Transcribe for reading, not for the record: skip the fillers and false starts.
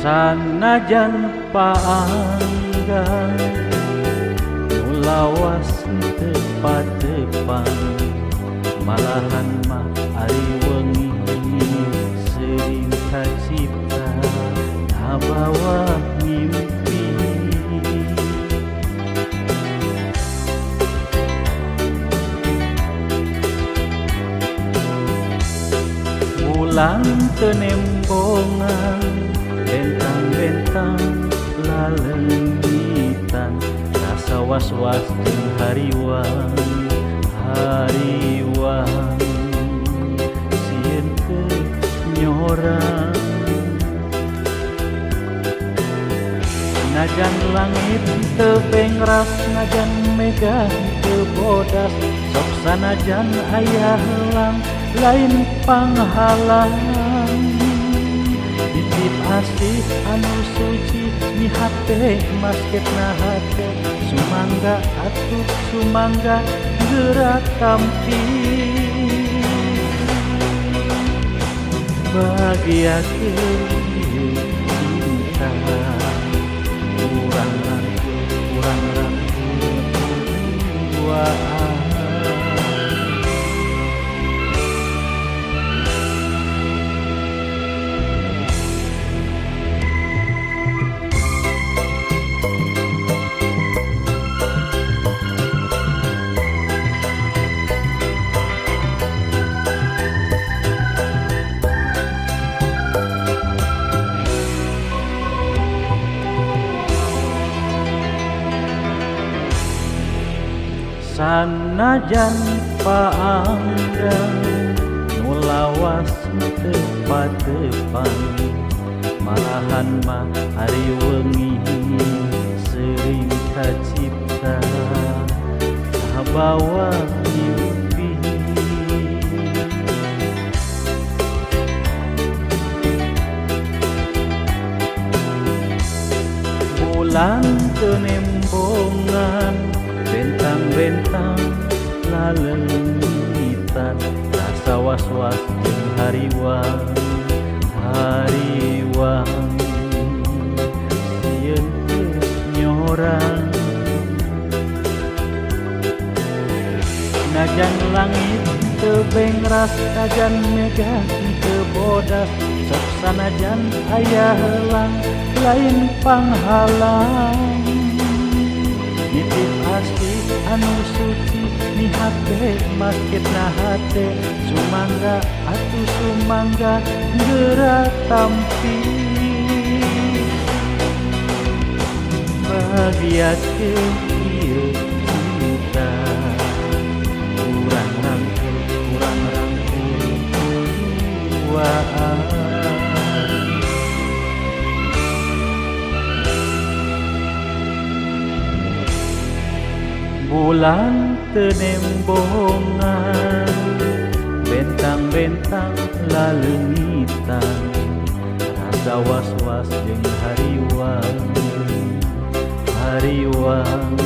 Sanajan paanggang nu lawas teu patepang, malahan mah ari wengi seuring kacipta ngabawa mimpi. Bulan teu nembongan, bentang-bentang laleungitan, rasa was-was jeung hariwang hariwang sieun teu nyorang. Najan langit teu bengras, najan mega teu bodas, sok sanajan aya helang lain panghalang. Titip asih anu suci mihate masketna hate, sumangga atuh sumangga geura tampi. Bahagiakeun ieu cinta, urang rangkul duaan. Sanajan paanggang nu lawas teu patepang, malahan mah ari wengi seuring kacipta kabawa mimpi. Bulan teu nembongan, bentang-bentang laleungitan, rasa was-was jeung hariwang hariwang sieun teu nyorang. Najan langit teu bengras, najan mega teu bodas, sok sanajan aya helang lain panghalang. Nitip asih anu suci mihate masketna hate, sumangga atuh sumangga geura tampi. Bahagiakeun ieu cinta, urang rangkul duaan. Bulan teu nembongan, bentang-bentang laleungitan, rasa was-was jeung hariwang hariwang.